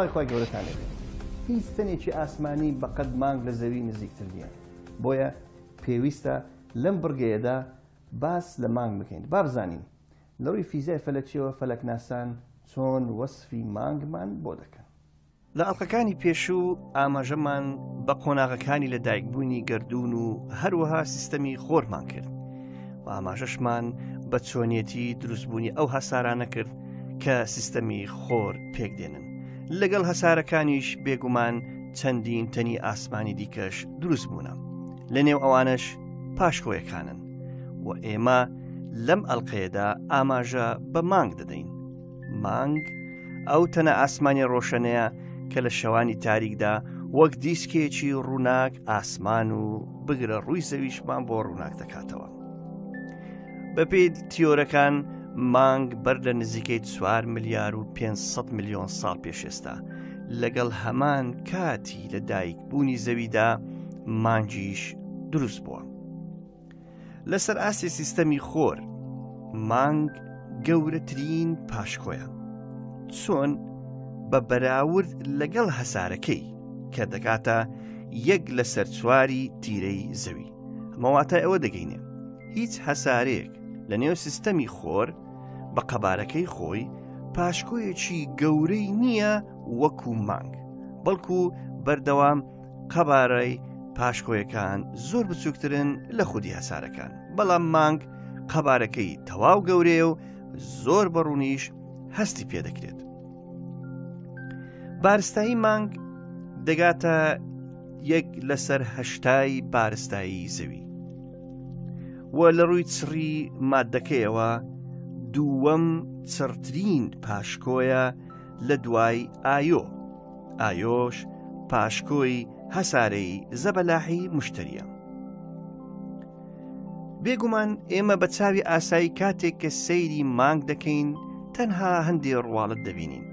سڵاوی خوای گەورەتان لێبێت. هیچ تەنێکی ئاسمانی بەقەد مانگ لە زەوی نزیکتر نییە، بۆیە پێویستە لەم بڕگەیەدا باس لە مانگ بکەین. با بزانین لە ڕووی فیزیای فەلەکییەوە فەلەکناسان چۆن وەسفی مانگمان بۆ دەکەن. لە ئەڵقەکانی پێشوو ئاماژەمان بە قۆناغەکانی لە دایکبوونی گەردوون و هەروەها سیستەمی خۆرمان کرد و ئاماژەشمان بە چۆنیەتی دروستبوونی ئەو هەسارانە کرد کە سیستەمی خۆر پێک دێنن لەگەڵ هەسارەکانیش بێگومان چەندین تەنی ئاسمانی دیکەش دروست بوونە لە نێو ئەوانەش پاشکۆیەکانن و ئێمە لەم ئەڵلقەیەدا ئاماژە بە مانگ دەدەین مانگ ئەو تەنە ئاسمانی ڕۆشەنەیە کە لە شەوانی تاریکدا وەک دیسکێکی ڕووناک ئاسمان و بگرە ڕووی زەویشمان بۆ ڕووناک دەکاتەوە. بەپێی تیۆرەکان مانگ بەر لە نزیکەی 4 ملیار و 500 میلیۆن ساڵ پێشێستا لەگەڵ هەمان کاتی لە دایک بوونی زەویدا مانگیش دروست بووە. لەسەر ئاستی سیستەمی خۆر مانگ گەورەترین پاشکۆیە چۆن بە بەراورد لەگەڵ هەسارەکەی کە دەکاتە یەک لەسەر چواری تیرەی زەوی ئەمە واتای ئەوە دەگەینێ هیچ هەسارەیەک لە نێو سیستەمی خۆر بە قەبارەکەی خۆی پاشکۆیەکی گەورەی نییە وەکو مانگ بەڵکو بەردەوام قەبارەی پاشکۆیەکان زۆر بچووکترن لە خودی هەسارەکان بەڵام مانگ قەبارەکەی تەواو گەورەیە و زۆر بەڕوونیش هەستی پێدەکرێت بارستایی مانگ دەگاتە یەک لەسەر هەشتای بارستایی زەوی و لە ڕووی چڕی مادەکەیەوە دووەم چڕترین پاشکۆیە لە دوای ئایۆ ئایۆش پاشکۆی هەسارەی زەبەلاحی مشتریە. بێگومان ئێمە بە چاوی ئاسایی کاتێک کە سەیری مانگ دەکەین تەنها هەندێ ڕواڵەت دەبینین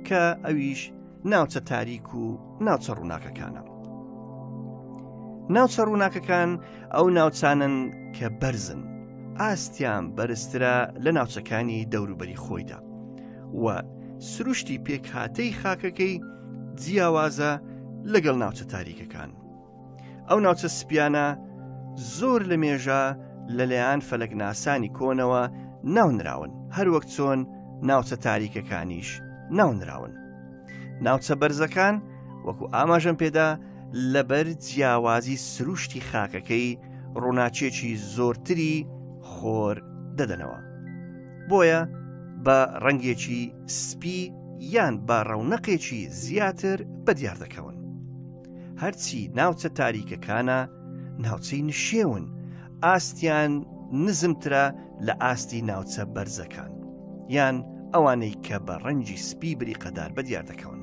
کە ئەویش ناوچە تاریک و ناوچە ڕووناکەکانە. ناوچە ڕووناکەکان ئەو ناوچانن کە بەرزن ئاستیان بەرزترە لە ناوچەکانی دەوروبەری خۆیدا و سروشتی پێکهاتەی خاکەکەی جیاوازە لەگەڵ ناوچە تاریکەکان. ئەو ناوچە سپیانە زۆر لە مێژە لەلایەن فەلەکناسانی کۆنەوە ناونراون هەروەک چۆن ناوچە تاریکەکانیش ناونراون. ناوچە بەرزەکان وەکو ئاماژەم پێدا لەبەر جیاوازی سروشتی خاکەکەی ڕووناچێکی زۆرتری خۆر دەدەنەوە. بۆیە بە ڕەنگێکی سپی یان بە ڕەونەقێکی زیاتر بەدیار دەکەون. هەرچی ناوچە تاریکەکانە ناوچەی نشێون ئاستیان نزمترە لە ئاستی ناوچە بەرزەکان یان ئەوانەی کە بە ڕەنگی سپی بریقەدار بەدیار دەکەون.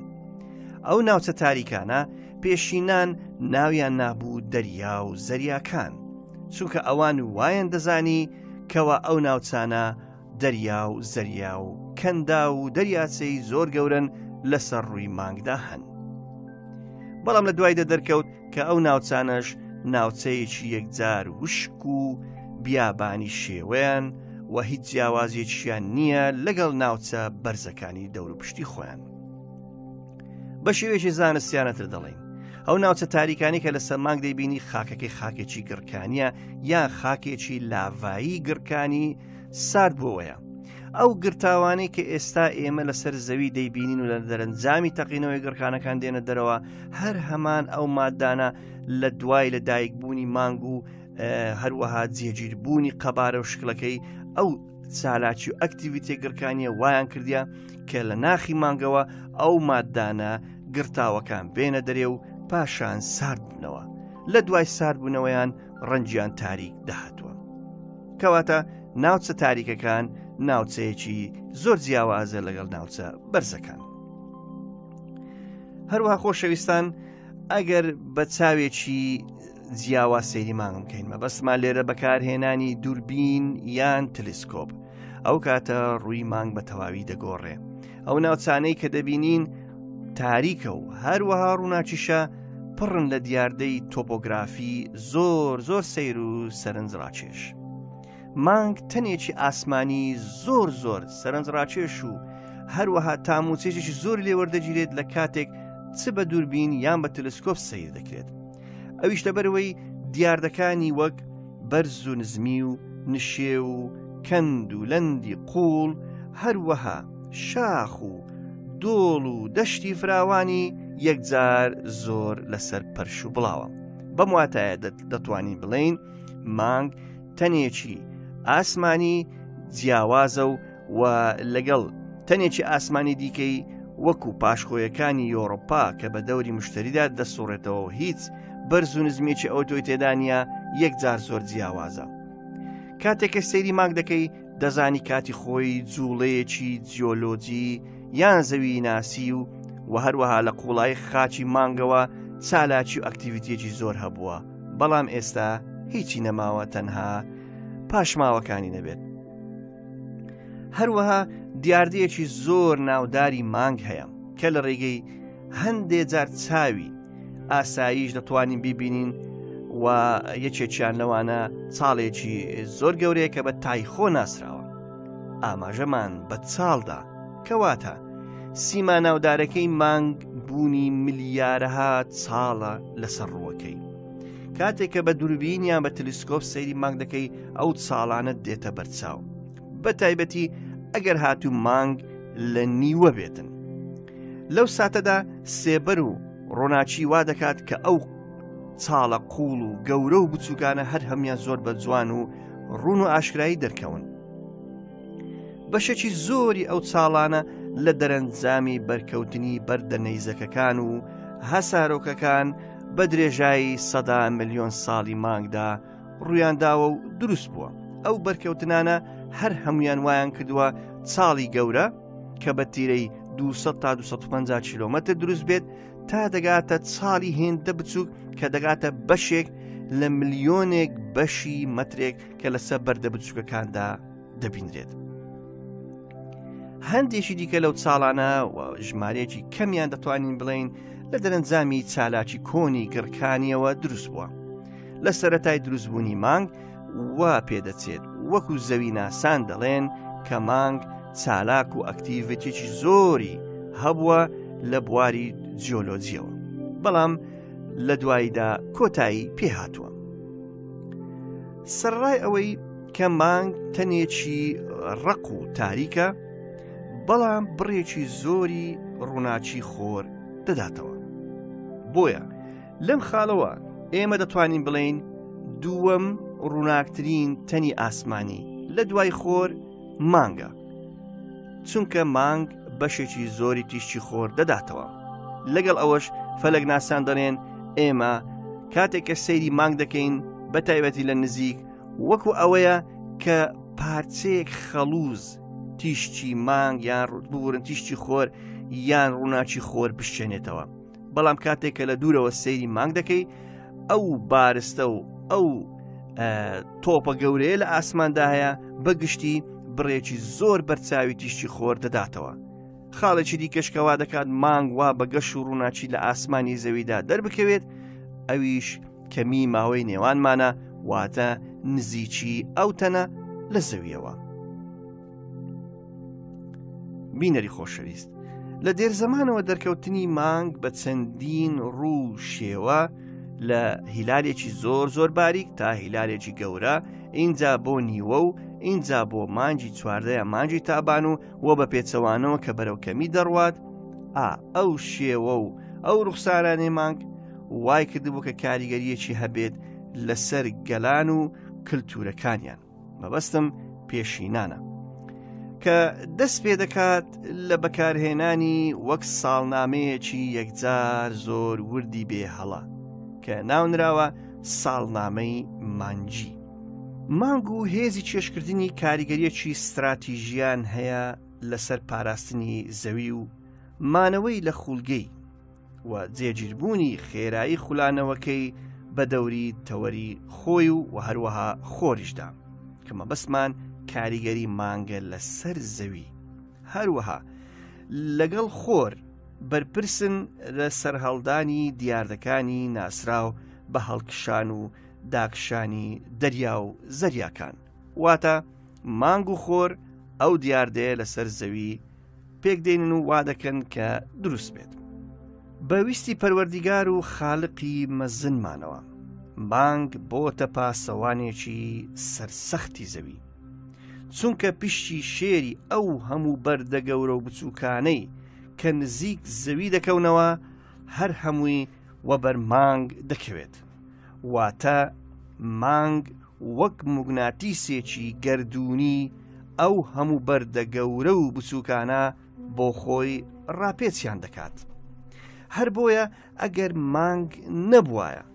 ئەو ناوچە تاریکانە پێشینان ناویان نابوو دەریا و زەریاکان چونکە ئەوان وایان دەزانی کەوا ئەو ناوچانە دەریا و زەریا و کەندا و دەریاچەی زۆر گەورن لەسەر ڕووی مانگدا هەن. بەڵام لە دوایدا دەرکەوت کە ئەو ناوچانەش ناوچەیەکی یەکجار وشک و بیابانی شێوەیان و هیچ جیاوازیەکیان نییە لەگەڵ ناوچە بەرزەکانی دەوروپشتی خۆیان. بە شێوەیەکی زانستیانەتر دەڵێین ئەو ناوچە تاریکانی کە لەسەر مانگ دەیبینی خاکەکەی خاکێکی گڕکانیە یان خاکێکی لاڤایی گڕکانی سارد بۆوەیە ئەو گرتاوانەی کە ئێستا ئێمە لەسەر زەوی دەیبینین و لە دەرەنجامی تەقینەوەی گڕکانەکان دێنە دەرەوە هەر هەمان ئەو مادانە لە دوای لە دایک بوونی مانگ و هەروەها جێگیربوونی قەبارە و شکلەکەی ئەو چالاکی و ئەکتیویتێ گڕکانیە وایان کردیا کە لە ناخی مانگەوە ئەو ماددانە گرتاوەکان بێنە دەرێ و پاشان سارد بنەوە لە دوای ساردبوونەوەیان ڕەنجیان تاریک دەهاتووە کەواتە ناوچە تاریکەکان ناوچەیەکی زۆر جیاوازە لەگەڵ ناوچە بەرزەکان هەروەها خۆشەویستان ئەگەر بە چاوێکی جیاواز سەیری مانگ بکەین مەبەستمان لێرە بەکارهێنانی دووربین یان تلیسکۆپ ئەو کاتە ڕووی مانگ بە تەواوی دەگۆڕێ ئەو ناوچانەی کە دەبینین تاریکە و هەروەها ڕووناکیشە پڕن لە دیاردەی تۆپۆگرافی زۆر زۆر سەیر و سەرنجڕاکێش مانگ تەنێکی ئاسمانی زۆر زۆر سەرنجڕاکێش و هەروەها تام و چێژێکی زۆر لێوەردەگیرێت لە کاتێک چ بە دووربین یان بە تەلسکۆپ سیر دەکرێت ئەویش لەبەرەوەی دیاردەکانی وەک بەرز و نزمی و نشێ و کەند و لەندی قوڵ هەروەها شاخ و دۆڵ و دەشتی فراوانی یەکجار زۆر لەسەر پەرش و بڵاوە بەم واتایە دەتوانین بڵین مانگ تەنێکی ئاسمانی جیاوازە و و لەگەڵ تەنێکی ئاسمانی دیکەی وەکو پاشخۆیەکانی یۆڕۆپا کە بە دەوری مشتریدا دەسوڕێتەوە و هیچ بەرز و نزمێکی ئەوتۆی تێدا نییە یەکجار زۆر جیاوازە. کاتێک کە سەیری مانگ دەکەی دەزانی کاتی خۆی جوڵەیەکی جیۆلۆجی یان زەوی ناسی و و هەروەها لە قوڵایی خاچی مانگەوە چالاکی و ئەکتیڤیتیەکی زۆر هەبووە بەڵام ئێستا هیچی نەماوە تەنها پاشماوەکانی نەبێت. هەروەها دیاردەیەکی زۆر ناوداری مانگ هەیە کە لە ڕێگەی هەندێ جار چاوی ئاساییش دەتوانین بیبینین و یەکێکیان لەوانە چاڵێکی زۆر گەورەیە کە بە تایخۆ ناسراوە ئاماژەمان بە چاڵدا کەواتە سیما ناودارەکەی مانگ بوونی ملیارەها چاڵە لەسەر ڕووەکەی کاتێک کە بە دووربین یان بە تەلیسکۆپ سەیری مانگ دەکەی ئەو چاڵانە دێتە بەرچاو بە تایبەتی ئەگەر هاتوو مانگ لە نیوە بێتن لەو ساتەدا سێبەر و ڕۆناچی وا دەکات کە ئەو چاڵە قوڵ و گەورە و بچووکانە هەر هەمیان زۆر بە جوان و ڕون و ئاشکرایی دەرکەون بەشێکی زۆری ئەو چاڵانە لە دەرەنجامی بەرکەوتنی بەردە نەیزەکەکان و هەسارۆکەکان بە درێژایی سەدا ملیۆن ساڵی مانگدا ڕوویانداوە و دروست بووە ئەو بەرکەوتنانە هەر هەمویان وایان کردووە چاڵی گەورە کە بە تیرەی 200 تا 250 کیلومتر دروست بێت تا دەگاتە چاڵی هێندە بچووک کە دەگاتە بەشێک لە ملیۆنێک بەشی مەترێک کە لەسەر بەردە بچووکەکاندا دەبینرێت. هەندێکی دیکە لەو چاڵانە و ژمارەیەکی کەمیان دەتوانین بڵین لە دەرەنجامی چالاکی کۆنی گڕکانیەوە دروست بووە. لە سەتای دروستبوونی مانگ وا پێدەچێت وەکو زەوی ناسان دەڵێن کە مانگ چالاک و ئەکتیڤەتێکی زۆری هەبووە لە بواری جیۆلۆجیەوە بەڵام لە دواییدا کۆتایی پێهاتووە. سەرڕای ئەوەی کە مانگ تەنێکی ڕق و تاریکە بەڵام بڕێکی زۆری ڕووناکی خۆر دەداتەوە بۆیە لەم خاڵەوە ئێمە دەتوانین بڵین دووەم ڕووناکترین تەنی ئاسمانی لە دوای خۆر مانگە چونکە مانگ بەشێکی زۆری تیشکی خۆر دەداتەوە لەگەڵ ئەوەش فەلەک ناسان دەڵێن ئێمە کاتێک کە سەیری مانگ دەکەین بە تایبەتی لە نزیک وەکو ئەوەیە کە پارچەیەک خەڵوز تیشکی مانگ یان بورن تیشکی خۆر یان ڕووناکی خۆر بشێنێتەوە بەڵام کاتێک کە لە دوورەوە سەیری مانگ دەکەی ئەو بارستە و ئەو تۆپە گەورەیە لە ئاسماندا هەیە بە گشتی بڕێکی زۆر بەرچاوی تیشکی خۆر دەداتەوە خاڵێکی دیکەشکەوا دەکات مانگ وا بە گەش و ڕووناچی لە ئاسمانی زەویدا دەربکەوێت ئەویش کەمی ماوەی نێوانمانە واتە نزیکی ئەو تەنە لە زەویەوە. بینەری خۆشەویست لە دێرزەمانەوە دەرکەوتنی مانگ بە چەندین ڕوو شێوە لە هیلالێکی زۆر زۆر باریک تا هیلالێکی گەورە ئینجا بۆ نیوە و ئینجا بۆ مانگی چواردەیە مانگی تابان و وە بە پێچەوانەوە کە بەرەو کەمی دەڕوات ئا ئەو شێوە و ئەو ڕوخسارانەی مانگ وای کردبوو کە کاریگەریەکی هەبێت لەسەر گەلان و کللتورەکانیان مەبەستم پێشینانە کە دەست پێ دەکات لە بەکارهێنانی وەک ساڵنامەیەکی یەکجار زۆر وردی بێ هەڵە کە ناونراوە ساڵنامەی مانگی. مانگ و هێزی کێشکردنی کاریگەریەکی ستراتیژیان هەیە لەسەر پاراستنی زەوی و مانەوەی لە خوڵگەی و جێگیربوونی خێرایی خولانەوەکەی بە دەوری تەوەری خۆی و و هەروەها خۆریشدا کە مەبەستمان کاریگەری مانگە لەسەر زەوی هەروەها لەگەڵ خۆر بەرپرسن لە سەرهەڵدانی دیاردەکانی ناسراو بە هەڵکشان و داکشانی دەریا و زەریاکان واتە مانگ و خۆر ئەو دیاردەیە لەسەر زەوی. پێک دێنن و وا دەکەن کە دروست بێت. بە ویستی پەروەردیگار و خالقی مەزنمانەوە مانگ بۆتە پاسەوانێکی سەرسەختی زەوی. چونکە پشتی شێری ئەو هەموو بەردە گەورە و بچووکانەی کە نزیک زەوی دەکەونەوە هەر هەمووی وەبەر مانگ دەکەوێت. واتە مانگ وەک موگناتیسێکی گەردوونی ئەو هەموو بەردە گەورە و بچووکانە بۆ خۆی ڕاپێچیان دەکات. هەر بۆیە ئەگەر مانگ نەبوایە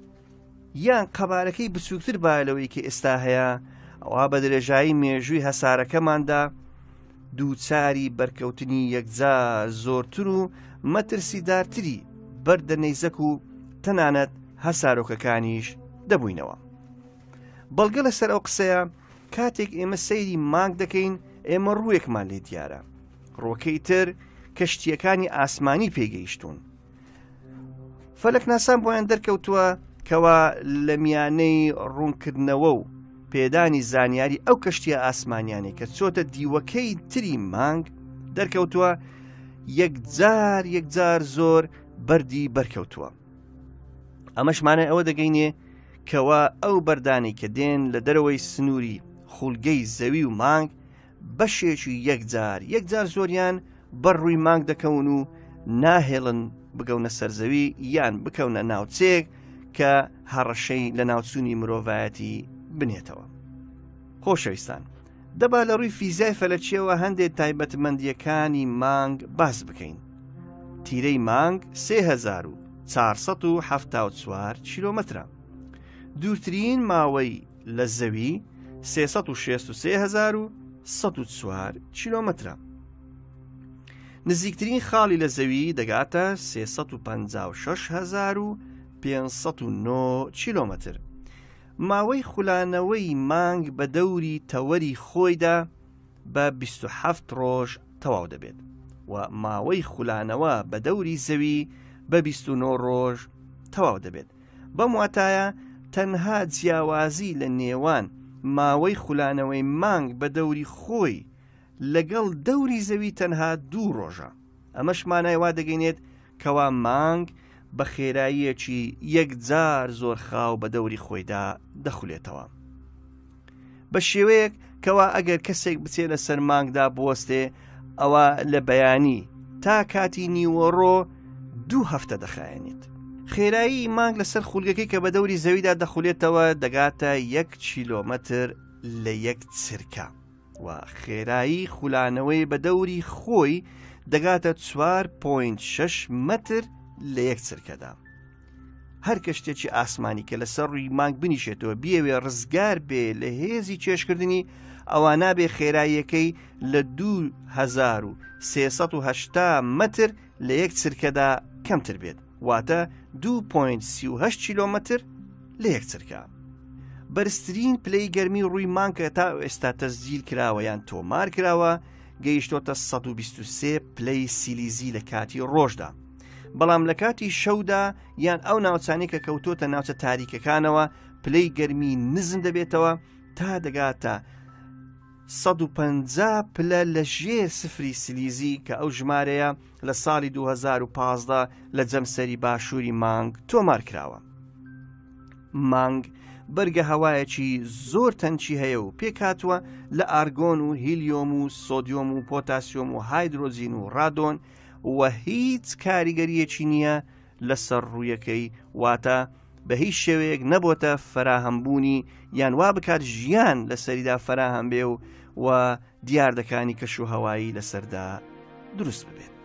یان قەبارەکەی بچووکتر بایە لەوەی کە ئێستا هەیە ئەوا بە درێژایی مێژووی هەسارەکەماندا دووچاری بەرکەوتنی یەکجار زۆرتر و مەترسیدارتری بەردە نەیزەک و تەنانەت هەسارۆکەکانیش دەبووینەوە. بەڵگە لەسەر ئەو قسەیە کاتێک ئێمە سەیری مانگ دەکەین ئێمە ڕووێکمان لێ دیارە ڕووەکەی تر کەشتیەکانی ئاسمانی پێگەیشتون فەلەکناسان بۆیان دەرکەوتووە کەوا لە میانەی ڕوونکردنەوە و پێدانی زانیاری ئەو کەشتیە ئاسمانیانەی کە چۆتە دیوەکەی تری مانگ دەرکەوتووە یەکجار یەکجار زۆر بەردی بەرکەوتووە ئەمەش مانای ئەوە دەگەینێ کەوا ئەو بەردانەی کە دێن لە دەرەوەی سنووری خولگەی زەوی و مانگ بەشێکی یەکجار یەکجار زۆریان بەر ڕووی مانگ دەکەون و ناهێڵن بگەونە سەرزەوی یان بکەونە ناوچەیەک کە هەڕەشەی لە ناوچوونی مرۆڤایەتی بنێتەوە. خۆشەویستان دەبا لە ڕووی فیزیای فەلەکیەوە هەندێک تایبەتمەندیەکانی مانگ باس بکەین. تیرەی مانگ 3474 کیلۆمەترە. دوورترین ماوەی لە زەوی 363104 کیلۆمەترە. نزیکترین خاڵی لە زەوی دەگاتە 356509 کیلۆمەتر. ماوەی خولانەوەی مانگ بە دەوری تەوەری خۆیدا بە 27 ڕۆژ تەواو دەبێت و ماوەی خولانەوە بە دەوری زەوی بە 29 ڕۆژ تەواو دەبێت. بەم واتایە تەنها جیاوازی لە نێوان ماوەی خولانەوەی مانگ بە دەوری خۆی لەگەڵ دەوری زەوی تەنها دوو ڕۆژە. ئەمەش مانای وا دەگەینێت کەوا مانگ بە خێراییەکی یەکجار زۆر خاو بە دەوری خۆیدا دەخولێتەوە. بە شێوەیەک کەوا ئەگەر کەسێک بچێ لەسەر مانگدا بوەستێ ئەوە لە بەیانی تا کاتی نیوەڕۆ دوو هەفتە دەخایەنێت. خێرایی مانگ لەسەر خولگەکەی کە بە دەوری زەویدا دەخولێتەوە دەگاتە یەک کیلۆمەتر لە یەک چرکە. و خێرایی خولانەوەی بە دەوری خۆی دەگاتە 4.6 مەتر لە یەک چرکەدا. هەر کەشتێکی ئاسمانی کە لەسەر ڕووی مانگ بنیشێتەوە بیەوێ ڕزگار بێ لە هێزی کێشکردنی ئەوە نابێ خێراییەکەی لە 2380 مەتر لە یەک چرکەدا کەمتر بێت واتە 2.38 کیلۆمەتر لە یەک چرکە. بەرزترین پلەی گەرمی ڕووی مانگ کە تا ئێستا تەسجیل کراوە یان تۆمار کراوە گەیشتۆتە 123 پلەی سیلیزی لە کاتی ڕۆژدا. بەڵام لە کاتی شەودا یان ئەو ناوچانەی کە کەوتۆتە ناوچە تاریکەکانەوە پلەی گەرمی نزم دەبێتەوە تا دەگاتە 150 پلە لە ژێر سفری سلیزی کە ئەو ژمارەیە لە ساڵی 2015 لە جەمسەری باشووری مانگ تۆمار کراوە. مانگ بەرگە هەوایەکی زۆر تەنکی هەیە و پێکهاتووە لە ئارگۆن و هیلیۆم و سۆدیۆم و پۆتاسیۆم و هایدرۆجین و ڕادۆن و هیچ کاریگەریەکی نییە لەسەر ڕوویەکەی واتە بە هیچ شێوەیەک نەبۆتە فەراهەمبوونی یان وا بکات ژیان لەسەریدا فەراهەم بێ و و دیاردەکانی کەش و هەوایی لەسەردا دروست ببێت.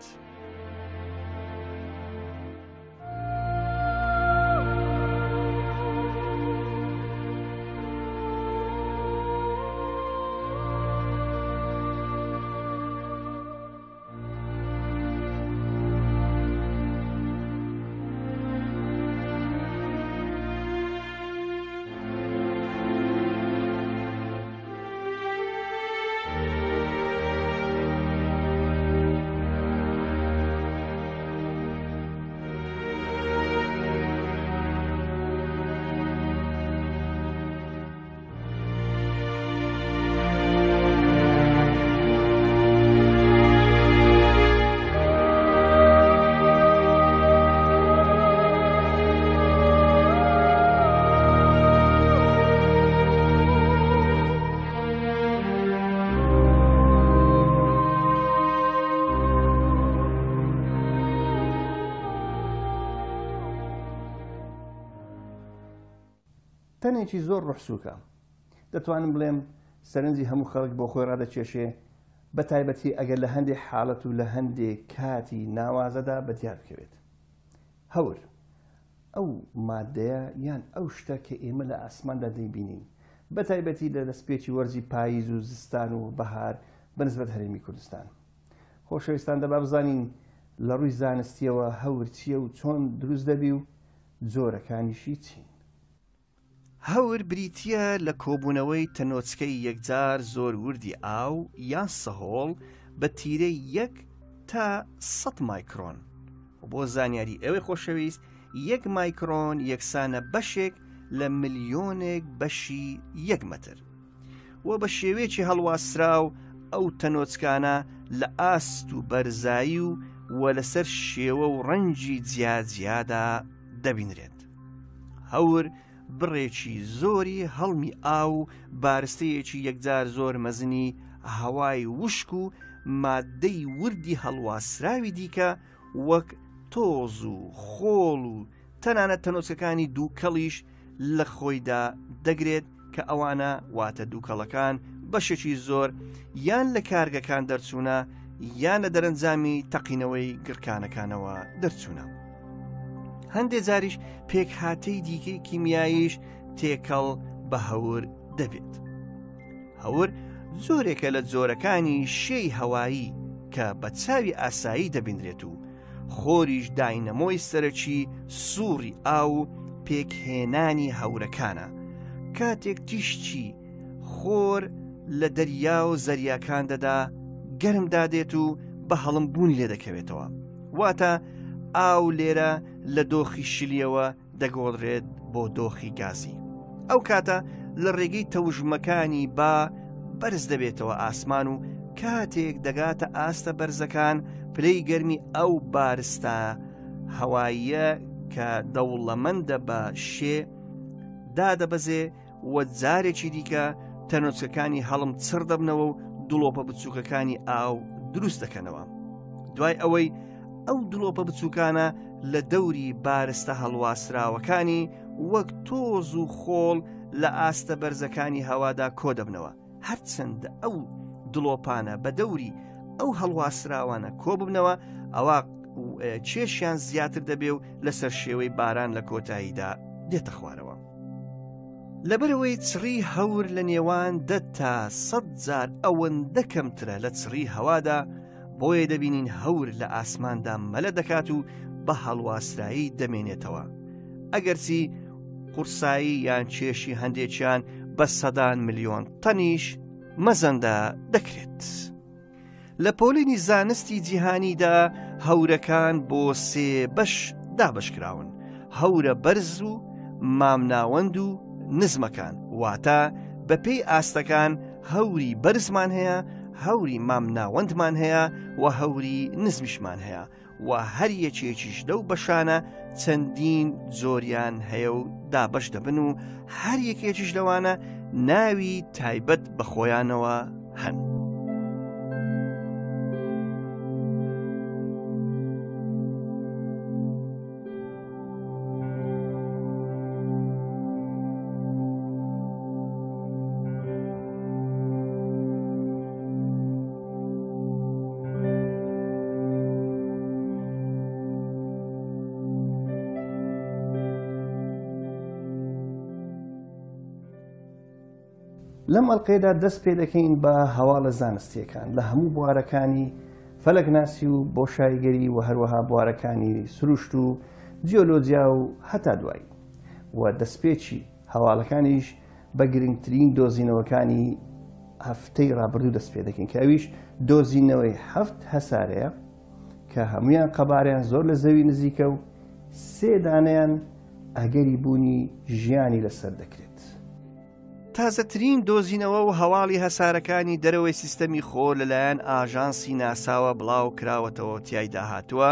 تەنێکی زۆر ڕوحسووکە. دەتوانم بڵێم سەرنجی هەموو خەڵک بۆ خۆی ڕادەکێشێ، بە تایبەتی ئەگەر لە هەندێ حاڵەت و لە هەندێ کاتی ناوازەدا بە دیار بکەوێت. هەور ئەو مادەیە یان ئەو شتە کە ئێمە لە ئاسماندا دەیبینین، بە تایبەتی لە دەستپێکی وەرزی پاییز و زستان و بەهار بە نسبەت هەرێمی کوردستان. خۆشەویستان دەبا بزانین لە ڕووی زانستییەوە هەور چییە و چۆن دروست دەبی و جۆرەکانیشی چین؟ هەور بریتییە لە کۆبوونەوەی تەنۆچکەی یەکجار زۆر وردی ئاو یان سەهۆڵ بە تیرەی یەک تا سەد مایکرۆن. و بۆ زانیاری ئێوەی خۆشەویست یەک مایکرۆن یەکسانە بەشێک لە ملیۆنێک بەشی یەک مەتر. و بە شێوەیەکی هەڵواسراو ئەو تەنۆچکانە لە ئاست و بەرزایی و و لەسەر شێوە و ڕەنگی جیاجیادا دەبینرێت. هەور بڕێکی زۆری هەڵمی ئاو و بارستەیەکی یەکجار زۆر مەزنی هەوای وشک و ماددەی وردی هەڵواسراوی دیکە وەک تۆز و خۆڵ و تەنانەت تەنۆچکەکانی دووکەڵیش لە خۆیدا دەگرێت کە ئەوانە واتە دووکەڵەکان بەشێکی زۆر یان لە کارگەکان دەرچوونە یان لە دەرەنجامی تەقینەوەی گڕکانەکانەوە دەرچوونە. هەندێ جاریش پێکهاتەی دیکەی کیمیاییش تێکەڵ بە هەور دەبێت. هەور جۆرێکە لە جۆرەکانی شێی هەوایی کە بە چاوی ئاسایی دەبینرێت و خۆریش داینەمۆی سەرەکی سوڕی ئاو و پێکهێنانی هەورەکانە. کاتێک تیشکی خۆر لە دەریا و زەریاکان دەدا گەرم دادێت و بە هەڵم بوون لێ دەکەوێتەوە. واتە ئاو لێرە لە دۆخی شلیەوە دەگۆڕێت بۆ دۆخی گازی. ئەو کاتە لە ڕێگەی تەوژمەکانی با بەرز دەبێتەوە ئاسمان و کاتێک دەگاتە ئاستە بەرزەکان پلەی گەرمی ئەو بارستە هەواییە کە دەوڵەمەندە بە شێ دادەبەزێ و جارێکی دیکە تەنۆچکەکانی هەڵم چڕ دەبنەوە و دڵۆپە بچووکەکانی ئاو دروست دەکەنەوە. دوای ئەوەی ئەو دڵۆپە بچووکانە لە دەوری بارستە هەڵواسراوەکانی وەک تۆز و خۆڵ لە ئاستە بەرزەکانی هەوادا کۆدەبنەوە هەرچەندە ئەو دڵۆپانە بە دەوری ئەو هەڵواسراوانە کۆببنەوە ئەوە کێشیان زیاتر دەبێ و لەسەر شێوەی باران لە کۆتاییدا دێتە خوارەوە. لەبەرئەوەی چڕی هەور لە نێوان دە تا سەد جار ئەوەندە کەمترە لە چڕی هەوادا، بۆیە دەبینین هەور لە ئاسماندا مەلە دەکات و بە هەڵواسرایی دەمێنێتەوە. ئەگەرچی قورسایی یان کێشی هەندێکیان بە سەدان ملیۆن تەنیش مەزەندە دەکرێت. لە پۆلینی زانستی جیهانیدا هەورەکان بۆ سێ بەش دابەشکراون، هەورە بەرز و مامناوەند و نزمەکان، واتە بەپێی ئاستەکان هەوری بەرزمان هەیە، هەوری مامناوەندمان هەیە و هەوری نزمیشمان هەیە. و هەر یەکێکیش لەو بەشانە چەندین جۆریان هەیە و دابەش دەبن و هەر یەکێکیش لەوانە ناوی تایبەت بە خۆیانەوە هەن. لەم ئەڵلقەیەدا دەست پێ دەکەین بە هەواڵە زانستیەکان لە هەموو بوارەکانی فەلەکناسی و بۆشایگەری و هەروەها بوارەکانی سروشت و جیۆلۆجیا و هەتا دوایی و دەستپێکی هەواڵەکانیش بە گرنگترین دۆزینەوەکانی هەفتەی ڕابردوو دەست پێ دەکەین کە ئەویش دۆزینەوەی هەفت هەسارەیە کە هەمویان قەبارەیان زۆر لە زەوی نزیکە و سێ دانیان ئەگەری بوونی ژیانی لەسەر دەکرێت. تازەترین دۆزینەوە و هەواڵی هەسارەکانی دەرەوەی سیستەمی خۆر لەلایەن ئاژانسی ناساوە بڵاو کراوەتەوە تیایدا هاتووە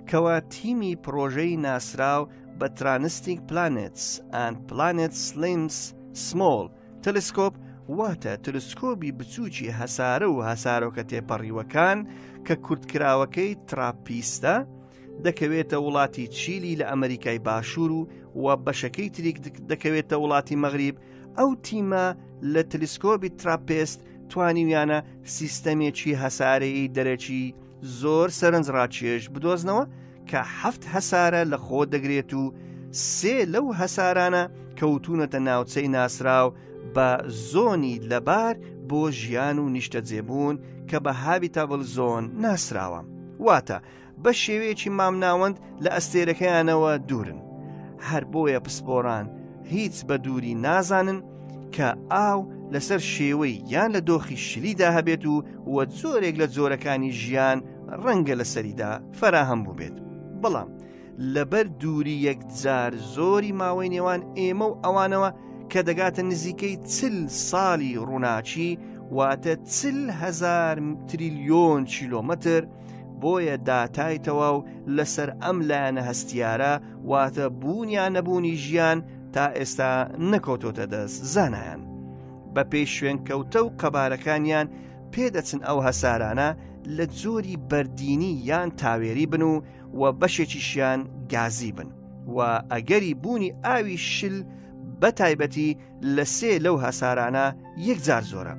کەوا تیمی پڕۆژەی ناسراو بە Transiting Planets and Planets Limits Small Telescope واتە تلسکۆبی بچووکی هەسارە و هەسارۆکە تێپەڕیوەکان کە کورتکراوەکەی تراپیستە دەکەوێتە وڵاتی چیلی لە ئەمریکای باشوور و و بەشەکەی تریک دەکەوێتە وڵاتی مەغریب، ئەو تیمە لە تەلیسکۆبی تراپێست توانیویانە سیستەمێکی هەسارەیی دەرەکی زۆر سەرنجڕاکێش بدۆزنەوە کە هەفت هەسارە لە خۆ دەگرێت و سێ لەو هەسارانە کەوتوونەتە ناوچەی ناسراو بە زۆنی لەبار بۆ ژیان و نیشتەجێبوون کە بە habitable zone ناسراوە. واتە بە شێوەیەکی مامناوەند لە ئەستێرەکەیانەوە دوورن. هەر بۆیە پسپۆران هیچ بە دووری نازانن کە ئاو لەسەر شێوەی یان لە دۆخی شلیدا هەبێت و وە جۆرێک لە جۆرەکانی ژیان ڕەنگە لەسەریدا فەراهەم بووبێت. بەڵام لەبەر دووری یەکجار زۆری ماوەی نێوان ئێمە و ئەوانەوە کە دەگاتە نزیکەی چل ساڵی ڕووناکی واتە چل هەزار تریلیۆن کیلۆمەتر بۆیە داتای تەواو لەسەر ئەم لایەنە هەستیارە واتە بوون یان نەبوونی ژیان تا ئێستا نەکەوتۆتە دەست زانایان. بەپێی شوێنکەوتە و قەبارەکانیان پێدەچن ئەو هەسارانە لە جۆری بەردینی یان تاوێری بن و و بەشێکیشیان گازی بن و ئەگەری بوونی ئاوی شل بە تایبەتی لە سێ لەو هەسارانە یەکجار زۆرە.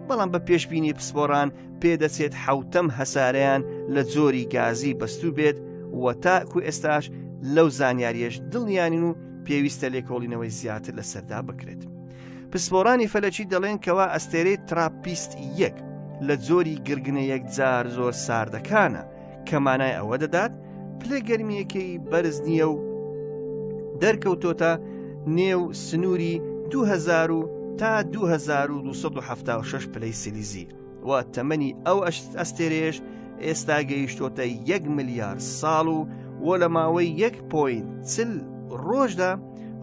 بەڵام بە پێشبینی پسپۆڕان پێدەچێت حوتەم هەسارەیان لە جۆری گازی بەستوو بێت و تاکو ئێستاش لەو زانیاریەش دڵنیانین و پێویستە لێکۆڵینەوەی زیاتر لەسەردا بکرێت. پسپۆڕانی فەلەکی دەڵێن کەوا ئەستێرەی تراپیست یەک لە جۆری گرگنە یەکجار زۆر ساردەکانە کە مانای ئەوە دەدات پلە گەرمیەکەی بەرز نییە و دەرکەوتۆتە نێو سنووری 2000 تا 2276 پلەی سلیزی و تەمەنی ئەو ئەستێرەیەش ئێستا گەیشتۆتە یەک ملیار ساڵ و و لە ماوەی یەک point چل ڕۆژدا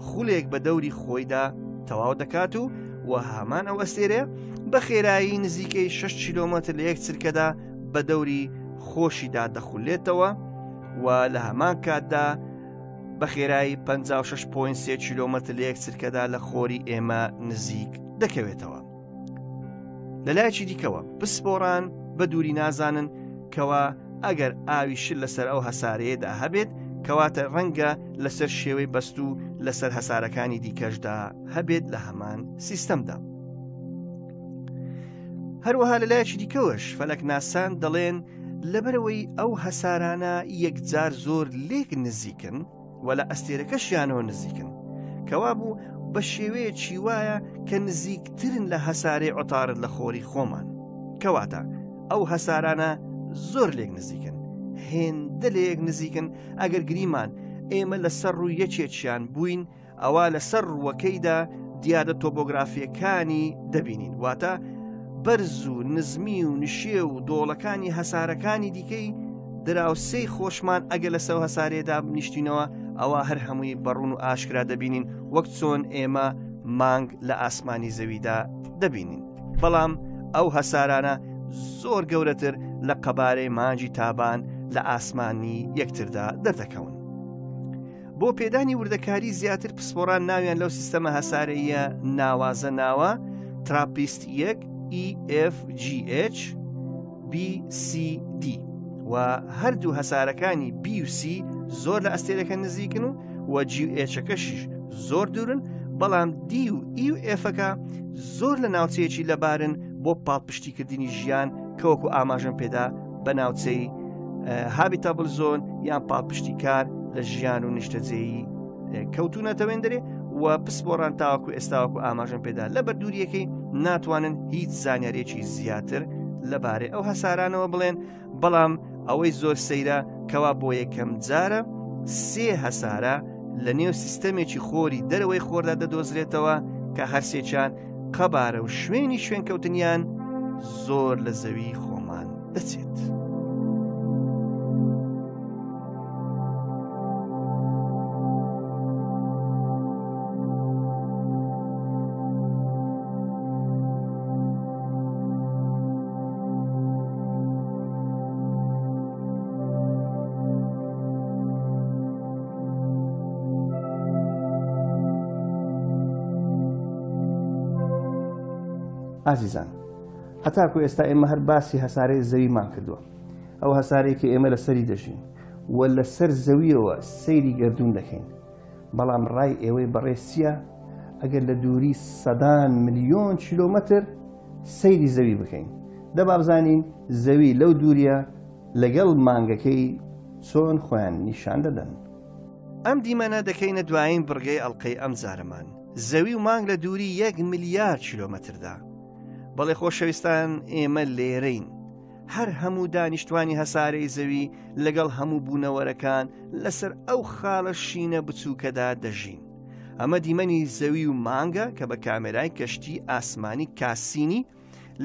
خولێک بە دەوری خۆیدا تەواو دەکات و و هەمان ئەو ئەستێرەیە بە خێرایی نزیکەی 6 کیلۆمەتر لە یەک چرکەدا بە دەوری خۆشیدا دەخولێتەوە و لە هەمان کاتدا بە خێرایی 56.3 کیلۆمەتر لە یەک چرکەدا لە خۆری ئێمە نزیک دەکەوێتەوە. لەلایەکی دیکەوە پسپۆڕان بە دووری نازانن کەوا ئەگەر ئاوی شل لەسەر ئەو هەسارەیەدا هەبێت کەواتە ڕەنگە لەسەر شێوەی بەستوو لەسەر هەسارەکانی دیکەشدا هەبێت لە هەمان سیستەمدا. هەروەها لەلایەکی دیکەوەش فەلەکناسان دەڵێن لەبەرەوەی ئەو هەسارانە یەکجار زۆر لێک نزیکن و لە ئەستێرەکەشیانەوە نزیکن کەوابوو بە شێوەیەکی وایە کە نزیکترن لە هەسارەی عتارد لە خۆری خۆمان کەواتە ئەو هەسارانە زۆر لێک نزیکن هێندە لەیەک نزیکن ئەگەر گریمان ئێمە لەسەر ڕووی یەکێکیان بووین ئەوا لەسەر ڕووەکەیدا دیاردە تۆپۆگرافییەکانی دەبینین واتە بەرز و نزمی و نشێ و دۆڵەکانی هەسارەکانی دیکەی دراوسێی خۆشمان ئەگەر لەسەر هەسارەیەدا بنیشتینەوە ئەوە هەر هەمووی بەڕون و ئاشکرا دەبینین وەک چۆن ئێمە مانگ لە ئاسمانی زەویدا دەبینین بەڵام ئەو هەسارانە زۆر گەورەتر لە قەبارەی مانگی تابان لە ئاسمانی یەکتردا دەردەکەون. بۆ پێدانی وردەکاری زیاتر پسپۆڕان ناویان لەو سیستەمە هەسارەیە ناوازە ناوە تراپیست یەک EFGH BCD و هەردوو هەسارەکانی B و C زۆر لە ئەستێرەکە نزیکن و و G و H ەکەشیش زۆر دوورن بەڵام D و E و F ەکە زۆر لە ناوچەیەکی لەبارن بۆ پاڵپشتیکردنی ژیان کە وەکو ئاماژەم پێدا بە ناوچەی habitable zone یان پاڵپشتیکار لە ژیان و نیشتەجێی کەوتونەتە وێندرێ و پسپۆڕان تاوەکو ئێستاوەکو ئاماژەم پێدا لە بەردووریەکەی ناتوانن هیچ زانیارێکی زیاتر لەبارەی ئەو هەسارانەوە بڵێن بەڵام ئەوەی زۆر سەیرە کەوا بۆ یەکەم جارە سێ هەسارە لە نێو سیستەمێکی خۆری دەرەوەی خۆردا دەدۆزرێتەوە کە هەرسێکیان قەبارە و شوێنی شوێنکەوتنیان زۆر لە زەوی خۆمان دەچێت. ئازیزان هەتاکو ئێستا ئێمە هەر باسی هەسارەی زەویمان کردووە ئەو هەسارەیە کە ئێمە لەسەری دەژین و لەسەر زەویەوە سەیری گردون دەکەین. بەڵام ڕای ئێوەی بەڕێز چییە ئەگەر لە دووری سەدان ملیۆن کیلۆمەتر سەیری زەوی بکەین؟ دە با بزانین زەوی لەو دووریە لەگەڵ مانگەکەی چۆن خۆیان نیشان دەدەن. ئەم دیمەنە دەکەینە دوایین بڕگەی ئەڵقەی ئەم جارەمان، زەوی و مانگ لە دووری یەک ملیار کیلۆمەتردا. بەڵێ خۆشەویستان ئێمە لێرەین. هەر هەموو دانیشتوانی هەسارەی زەوی لەگەڵ هەموو بوونەوەرەکان لەسەر ئەو خاڵە شینە بچووکەدا دەژین. ئەمە دیمەنی زەوی و مانگە کە بە کامێرای کەشتی ئاسمانی کاسینی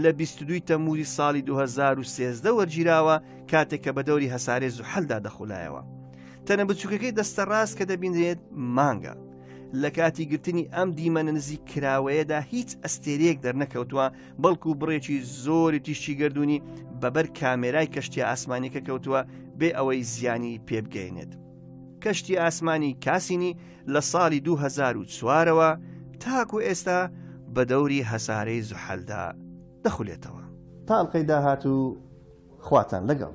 لە 22 تەمموزی ساڵی 2013 وەرگیراوە کاتێک کە بە دەوری هەسارەی زوحەلدا دەخولایەوە. تەنە بچووکەکەی دەستە ڕاست کە دەبینرێت مانگە. لە کاتی گرتنی ئەم دیمەنە نزیک کراوەیەدا هیچ ئەستێرەیەک دەرنەکەوتووە بەڵکو بڕێکی زۆری تیشکی گەردوونی بەبەر کامێرای کەشتی ئاسمانیەکە کەوتووە بێ ئەوەی زیانی پێبگەینێت. کەشتی ئاسمانی کاسینی لە ساڵی 2004ەوە تاکو ئێستا بە دەوری هەسارەی زوحەلدا دەخولێتەوە. تا ئەڵقەی داهاتوو خواتان لەگەڵ.